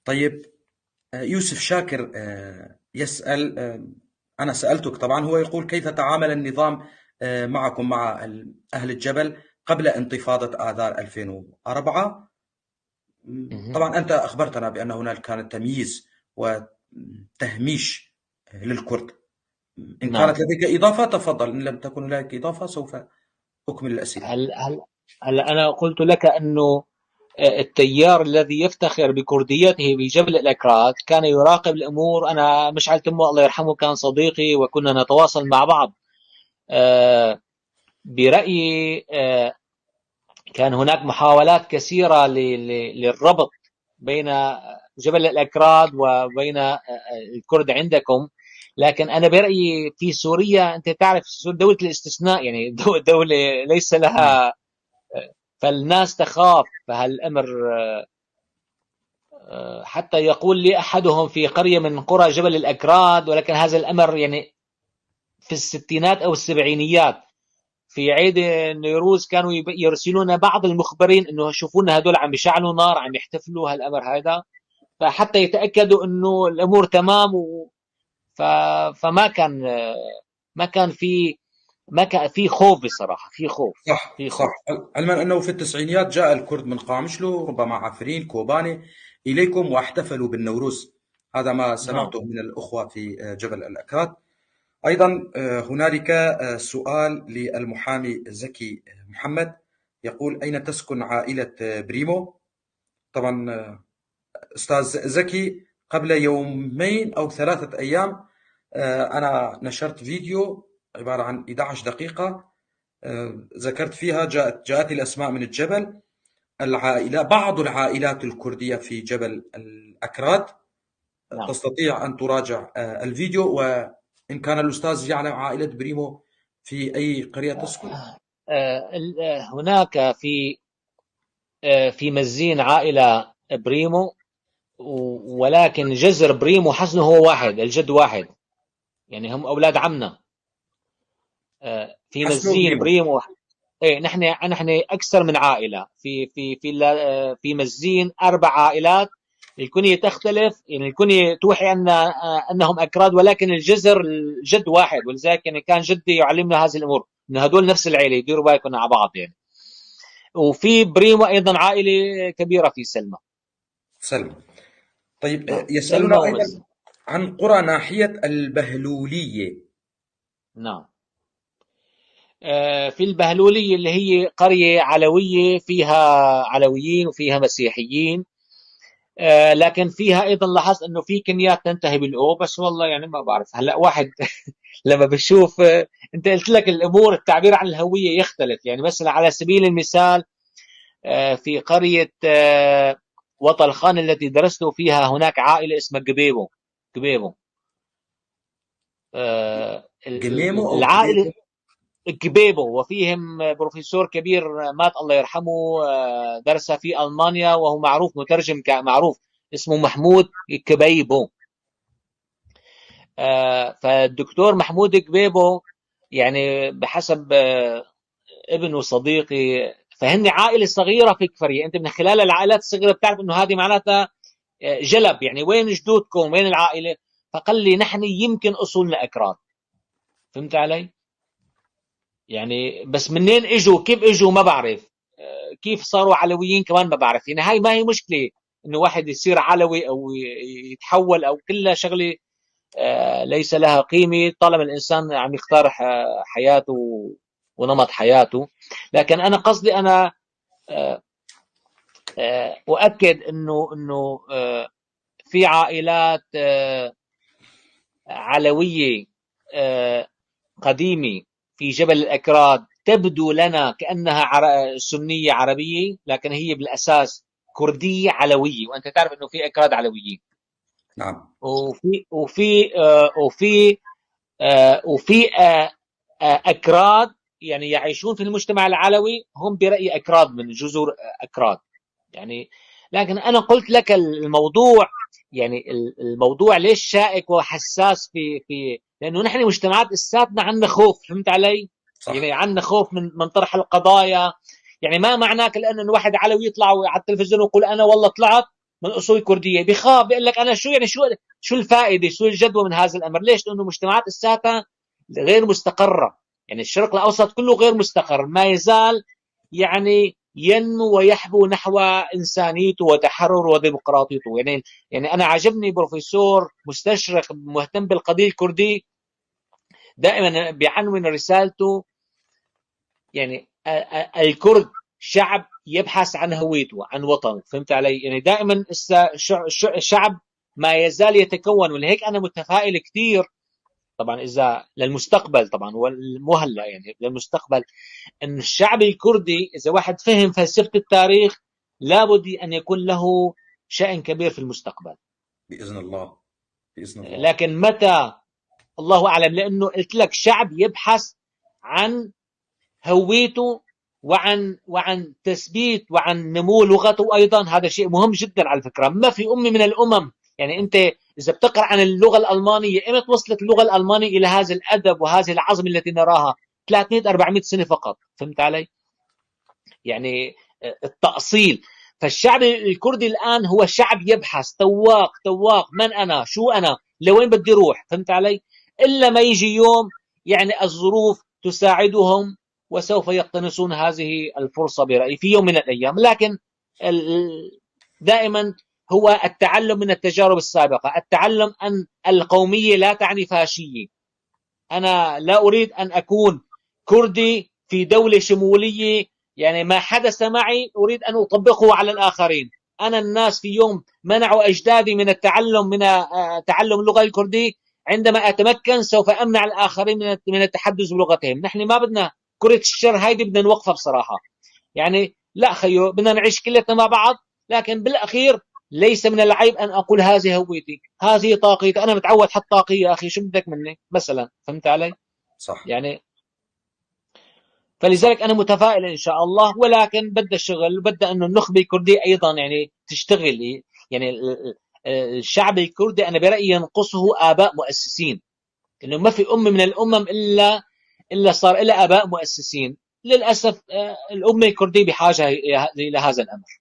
طيب، يوسف شاكر يسأل، أنا سألتك طبعا، هو يقول كيف تعامل النظام معكم مع أهل الجبل قبل انتفاضة آذار 2004؟ طبعا أنت أخبرتنا بأن هناك كان تمييز وتهميش للكرد. إن كانت لديك إضافة تفضل، إن لم تكن هناك إضافة سوف أكمل الأسئلة. هل أنا قلت لك أنه التيار الذي يفتخر بكرديته بجبل الأكراد كان يراقب الأمور. أنا مشعل تمو الله يرحمه كان صديقي وكنا نتواصل مع بعض. برأيي كان هناك محاولات كثيرة للربط بين جبل الأكراد وبين الكرد عندكم، لكن أنا برأيي في سوريا، أنت تعرف دولة الاستثناء، يعني دولة ليس لها، فالناس تخاف. فهالأمر حتى يقول لي أحدهم في قرية من قرى جبل الأكراد، ولكن هذا الأمر يعني في الستينات أو السبعينيات في عيد النيروز كانوا يرسلون بعض المخبرين إنه شوفونا هدول عم بيشعلوا نار، عم يحتفلوا هالأمر هذا، فحتى يتأكدوا إنه الأمور تمام. فما كان، ما كان في، ما كان في خوف بصراحة، في خوف. في خوف. علما أنه في التسعينيات جاء الكرد من قامشلو، ربما عفرين، كوباني إليكم واحتفلوا بالنوروز، هذا ما سمعته من الأخوة في جبل الأكراد. أيضا هنالك سؤال للمحامي زكي محمد، يقول أين تسكن عائلة بريمو؟ طبعا أستاذ زكي، قبل يومين أو 3 أيام أنا نشرت فيديو عبارة عن 11 دقيقة، ذكرت فيها جاءت الأسماء من الجبل، بعض العائلات الكردية في جبل الأكراد. تستطيع أن تراجع الفيديو، وإن كان الأستاذ يعلم عائلة بريمو في أي قرية تسكن. هناك في مزين عائلة بريمو، ولكن جذر بريمو حسن هو واحد، الجد واحد، يعني هم أولاد عمنا. في حسن مزين بريمو. بريمو، إيه، نحن أكثر من عائلة في مزين 4 عائلات. الكنية تختلف، يعني الكنية توحي أنهم أكراد، ولكن الجذر الجد واحد، ولذلك كان جدي يعلمنا هذه الأمور، إنه هدول نفس العيلة، يديروا بالكم على بعض. وفي بريمو أيضا عائلة كبيرة في سلمى. سلمى. طيب، يسألنا سلمى أيضا ومزة. عن قرى ناحية البهلولية. نعم. في البهلولية اللي هي قرية علوية، فيها علويين وفيها مسيحيين، لكن فيها أيضا لاحظت أنه في كنيات تنتهي بالأو، بس والله ما بعرف. هلأ واحد لما بشوف، أنت قلت لك الأمور التعبير عن الهوية يختلف. مثلا على سبيل المثال، في قرية، وطلخان التي درست فيها هناك عائلة اسمها جبيبو. جبيبو. جميمو أو العائلة جبيبو؟ جبيبو، وفيهم بروفيسور كبير مات الله يرحمه، درس في ألمانيا وهو معروف، مترجم معروف، اسمه محمود كبيبو. فالدكتور محمود كبيبو بحسب، ابنه صديقي، فهن عائلة صغيرة في كفرية. أنت من خلال العائلات الصغيرة بتعرف إنه هذه معناتها، جلب، يعني وين جدودكم، وين العائلة؟ فقال لي نحن يمكن أصولنا أكراد. فهمت علي؟ بس منين إجوا، كيف إجوا ما بعرف، كيف صاروا علويين كمان ما بعرف. هاي ما هي مشكلة إنه واحد يصير علوي أو يتحول أو كلها شغلة، ليس لها قيمة طالما الإنسان عم يختار حياته ونمط حياته. لكن أنا قصدي أنا، أؤكد إنه، في عائلات، علوية، قديمة في جبل الأكراد تبدو لنا كأنها سنية عربية، لكن هي بالأساس كردية علوية، وأنت تعرف إنه في أكراد علويين. وفي، أكراد يعيشون في المجتمع العلوي، هم برأيي أكراد من جذور أكراد. لكن أنا قلت لك الموضوع، الموضوع ليش شائك وحساس في لأنه نحن مجتمعات لساتنا عندنا خوف، فهمت علي؟ عندنا خوف من طرح القضايا. ما معناك لأنه الواحد علوي يطلع على التلفزيون ويقول أنا والله طلعت من اصول كرديه، بخاف، بيقول لك انا شو يعني، شو الفائده، شو الجدوى من هذا الامر؟ ليش؟ لانه مجتمعات الساتا غير مستقره، يعني الشرق الاوسط كله غير مستقر، ما يزال يعني ينمو ويحبو نحو انسانيته وتحرره وديمقراطيته. يعني انا عجبني بروفيسور مستشرق مهتم بالقضية الكردية دائما بعنون رسالته يعني الكرد شعب يبحث عن هويته، عن وطنه، فهمت علي؟ يعني دائما شعب ما يزال يتكون، ولهيك انا متفائل كثير طبعا اذا للمستقبل، طبعا مو هلا، يعني للمستقبل، ان الشعب الكردي اذا واحد فهم فلسفة التاريخ لابد ان يكون له شأن كبير في المستقبل. باذن الله، باذن الله. لكن متى الله اعلم، لانه قلت لك شعب يبحث عن هويته وعن تثبيت وعن نمو لغته ايضا، هذا شيء مهم جدا على فكرة. ما في امه من الامم، يعني انت اذا بتقرا عن اللغة الالمانية، ايمتى وصلت اللغة الالمانية الى هذا الادب وهذه العظمة التي نراها؟ 300 400 سنة فقط، فهمت علي؟ يعني التاصيل. فالشعب الكردي الان هو شعب يبحث، تواق تواق، من انا؟ شو انا؟ لوين بدي اروح؟ فهمت علي؟ الا ما يجي يوم يعني الظروف تساعدهم وسوف يقتنصون هذه الفرصة برأيي في يوم من الأيام. لكن دائما هو التعلم من التجارب السابقة، التعلم أن القومية لا تعني فاشية. أنا لا أريد أن أكون كردي في دولة شمولية، يعني ما حدث معي أريد أن أطبقه على الآخرين. أنا الناس في يوم منعوا أجدادي من التعلم، من تعلم اللغة الكردية، عندما أتمكن سوف أمنع الآخرين من التحدث بلغتهم. نحن ما بدنا كرة الشر هيدي، بدنا نوقفها بصراحة. يعني لا خيو، بدنا نعيش كلتنا مع بعض، لكن بالأخير ليس من العيب أن أقول هذه هويتي، هذه طاقيتي، أنا متعود حط طاقية يا أخي، شو بدك مني مثلا؟ فهمت علي؟ صح. يعني فلذلك أنا متفائل إن شاء الله، ولكن بدها شغل، بدها أنه النخبة الكردية أيضا يعني تشتغل. يعني الشعب الكردي أنا برأيي ينقصه آباء مؤسسين، إنه ما في أمة من الأمم إلا صار لها آباء مؤسسين. للأسف الأمة الكردية بحاجة إلى هذا الأمر.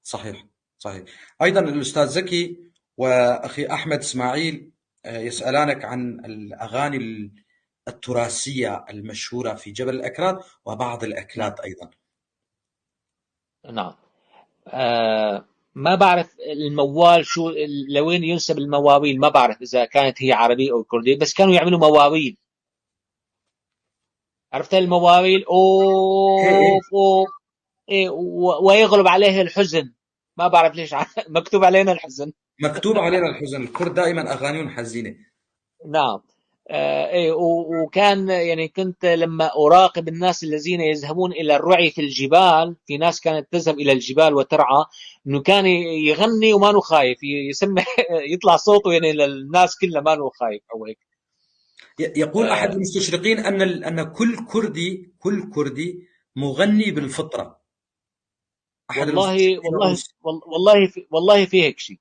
صحيح صحيح. أيضا الأستاذ زكي وأخي أحمد إسماعيل يسألانك عن الأغاني التراثية المشهورة في جبل الأكراد وبعض الأكلات أيضا. نعم. ما بعرف الموال شو، لوين ينسب المواويل، ما بعرف إذا كانت هي عربية أو كردية، بس كانوا يعملوا مواويل. عرفت المواويل؟ أوف أوف إيه، ويغلب عليه الحزن، ما بعرف ليش مكتوب علينا الحزن. مكتوب علينا الحزن، الكرد دائما أغانيهم حزينة. نعم. إيه، وكان يعني كنت لما أراقب الناس الذين يذهبون إلى الرعي في الجبال، في ناس كانت تذهب إلى الجبال وترعى، إنه كان يغني وما خايف، يسمع يطلع صوته يعني للناس كلها، ما خايف أو هيك. يقول أحد المستشرقين أن كل كردي مغني بالفطرة. أحد المستشرقين والله في هيك شيء.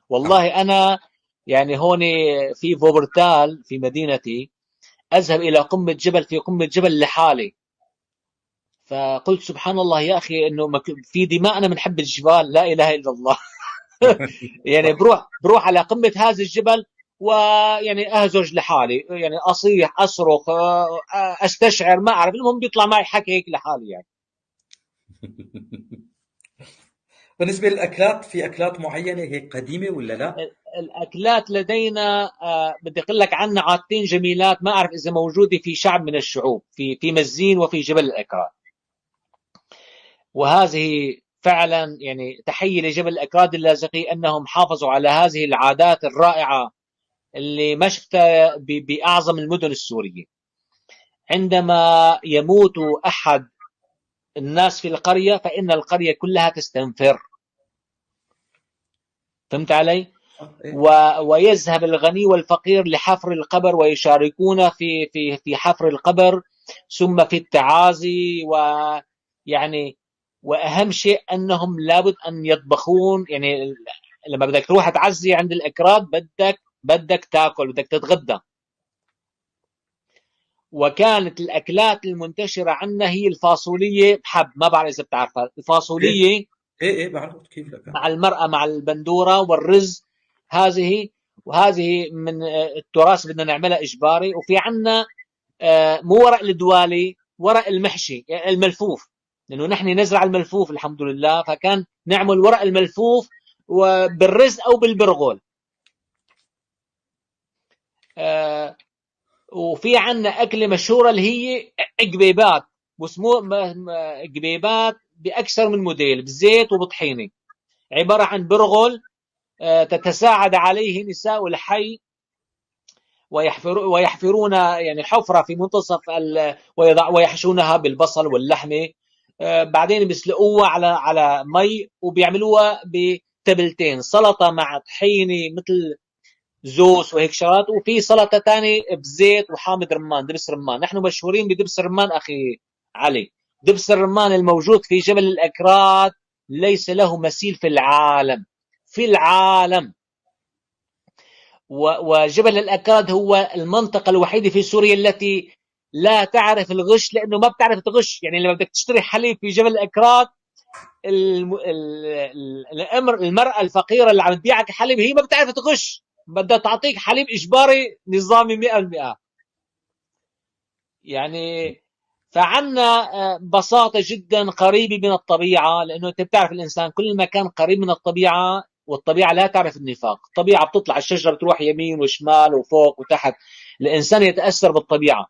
والله أنا يعني هون في فوبرتال في مدينتي أذهب إلى قمة جبل، في قمة جبل لحالي، فقلت سبحان الله يا أخي إنه في دماءنا بنحب الجبال، لا إله إلا الله. يعني بروح على قمة هذا الجبل ويعني أهزج لحالي، يعني أصيح، أصرخ، أستشعر، ما أعرف، المهم بيطلع معي حكي هيك لحالي يعني. بالنسبة للأكلات، في أكلات معينة هيك قديمة ولا لا؟ الأكلات لدينا، بدي أقول لك عنا عادتين جميلات، ما أعرف إذا موجودة في شعب من الشعوب، في مزين وفي جبل الأكراد، وهذه فعلا يعني تحية لجبل الأكراد اللاذقي أنهم حافظوا على هذه العادات الرائعة اللي ما شفتها بأعظم المدن السورية. عندما يموت أحد الناس في القرية فإن القرية كلها تستنفر، فهمت علي؟ ويذهب الغني والفقير لحفر القبر ويشاركون في حفر القبر، ثم في التعازي، وأهم شيء أنهم لابد أن يطبخون. يعني لما بدك تروح تعزي عند الأكراد بدك تاكل، بدك تتغدى. وكانت الأكلات المنتشرة عندنا هي الفاصولية بحب، ما بعرف إذا بتعرفها الفاصولية. ايه ايه، بعرف كيف لك. مع المرأة مع البندورة والرز. هذه وهذه من التراث بدنا نعملها إجباري. وفي عنا مو ورق الدوالي، ورق المحشي يعني الملفوف، لأنه نحن نزرع الملفوف الحمد لله، فكان نعمل ورق الملفوف وبالرز أو بالبرغل. وفي عنا أكلة مشهورة اللي هي قبيبات، واسمه قبيبات بأكثر من موديل، بزيت وبطحينة، عبارة عن برغل تتساعد عليه نساء الحي ويحفرون يعني حفرة في منتصف ويحشونها بالبصل واللحمة، بعدين بيسلقوها على مي وبيعملوها بتبلتين، سلطة مع طحينة مثل زوس وهيك شغلات، وفي سلطة تانية بزيت وحامض رمان، دبس رمان. نحن مشهورين بدبس الرمان أخي علي، دبس الرمان الموجود في جبل الأكراد ليس له مثيل في العالم، في العالم. وجبل الأكراد هو المنطقة الوحيدة في سوريا التي لا تعرف الغش، لأنه ما بتعرف تغش. يعني لما بدك تشتري حليب في جبل الأكراد، المرأة الفقيرة اللي عم تبيعك حليب هي ما بتعرف تغش، بدها تعطيك حليب إجباري نظامي 100%. يعني فعنا بساطة جدا قريبة من الطبيعة، لأنه أنت بتعرف الإنسان كل ما كان قريب من الطبيعة، والطبيعة لا تعرف النفاق، الطبيعة بتطلع الشجرة بتروح يمين وشمال وفوق وتحت، الإنسان يتأثر بالطبيعة،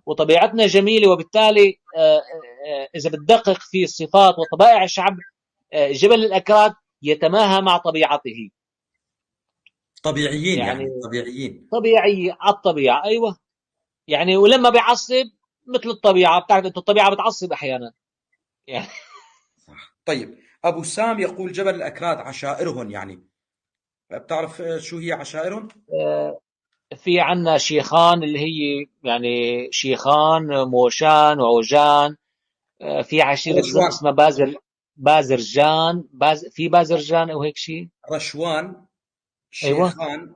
وطبيعتنا جميلة، وبالتالي إذا بتدقق في صفات وطبائع الشعب، جبل الأكراد يتماهى مع طبيعته. طبيعيين يعني طبيعيين، طبيعي على الطبيعة، أيوة. يعني ولما بيعصب مثل الطبيعة، بتعرف أنت الطبيعة بتعصب أحيانا يعني. صح. طيب أبو سام يقول جبل الأكراد عشائرهم، يعني بتعرف شو هي عشائرهم؟ في عنا شيخان اللي هي يعني شيخان موشان وعوجان، في عشيرة رشوان. اسمها بازرجان، في بازرجان أو هيك شيء. رشوان، أيوة. شيخان،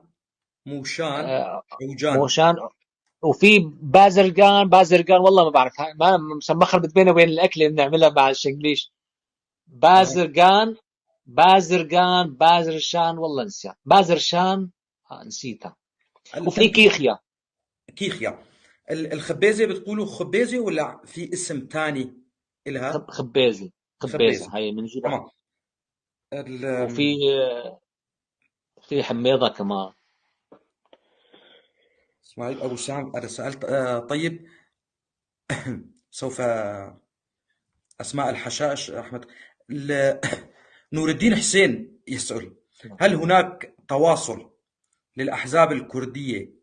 موشان، عوجان. موشان، وفي بازرجان والله ما بعرف، ما مخربط بينه وبين الأكل اللي بنعملها مع الشنجليش. بازرجان، بازرجان، بازرشان، والله نسيت بازرشان، نسيتها. وفي كيخيا. كيخيا. الخبيزة بتقولوا خبيزة ولا في اسم تاني إلها؟ خبيزة. خبيزة. خبيزة. هاي بنجيبها. تمام. وفي في حميضة كمان. اسماعيل أبو سام أنا سألت. طيب. سوف أسماء الحشائش أحمد. نور الدين حسين يسأل: هل هناك تواصل للأحزاب الكردية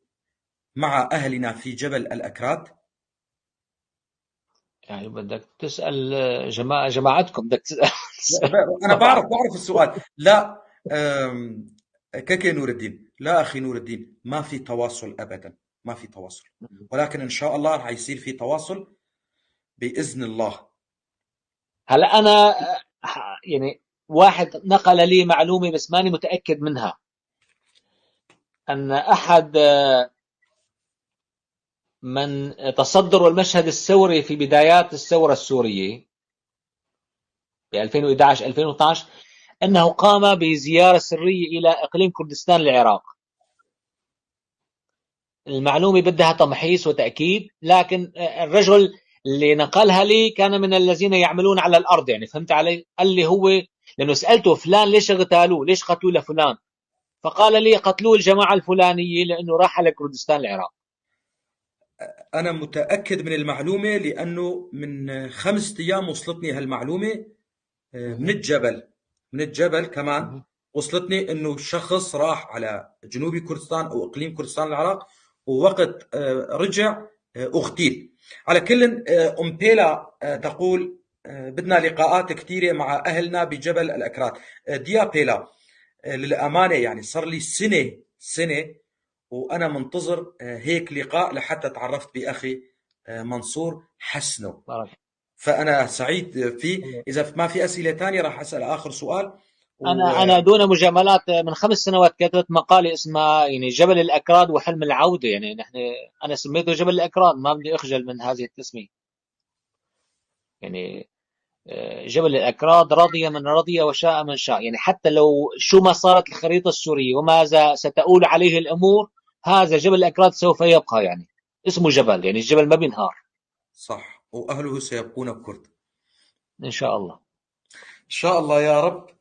مع أهلنا في جبل الأكراد؟ يعني بدك تسأل جماعتكم، بدك تسأل. أنا بعرف السؤال. لا، كيكي نور الدين، لا أخي نور الدين، ما في تواصل أبدا، ما في تواصل، ولكن إن شاء الله رح يصير في تواصل بإذن الله. هلا أنا واحد نقل لي معلومة بس ماني متأكد منها، أن أحد من تصدروا المشهد الثوري في بدايات الثورة السورية ب 2011، 2012، أنه قام بزيارة سرية إلى إقليم كردستان العراق. المعلومة بدها تمحيص وتأكيد، لكن الرجل اللي نقلها لي كان من الذين يعملون على الأرض، فهمت علي؟ قال لي هو، لأنه سألته فلان ليش اغتالوه، ليش قتلوه لفلان، فقال لي قتلوه الجماعة الفلانية لأنه راح على كردستان العراق. أنا متأكد من المعلومة لأنه من 5 أيام وصلتني هالمعلومة، من الجبل كمان وصلتني أنه شخص راح على جنوب كردستان أو إقليم كردستان العراق، ووقت رجع اغتيل. على كل، أم بيلا تقول بدنا لقاءات كثيرة مع أهلنا بجبل الأكراد. ديا بيلا، للأمانة صار لي سنة وأنا منتظر هيك لقاء لحتى تعرفت بأخي منصور حسنو. بارك. فأنا سعيد فيه. إذا ما في أسئلة تانية راح أسأل آخر سؤال. أنا دون مجاملات من 5 سنوات كتبت مقالة اسمها جبل الأكراد وحلم العودة، أنا سميته جبل الأكراد، ما بدي أخجل من هذه التسمية. جبل الأكراد رضي من رضي وشاء من شاء. يعني حتى لو شو ما صارت الخريطة السورية وماذا ستؤول عليه الأمور، هذا جبل الأكراد سوف يبقى، يعني اسمه جبل، يعني الجبل ما بينهار. صح، وأهله سيبقون كرد. إن شاء الله. إن شاء الله يا رب.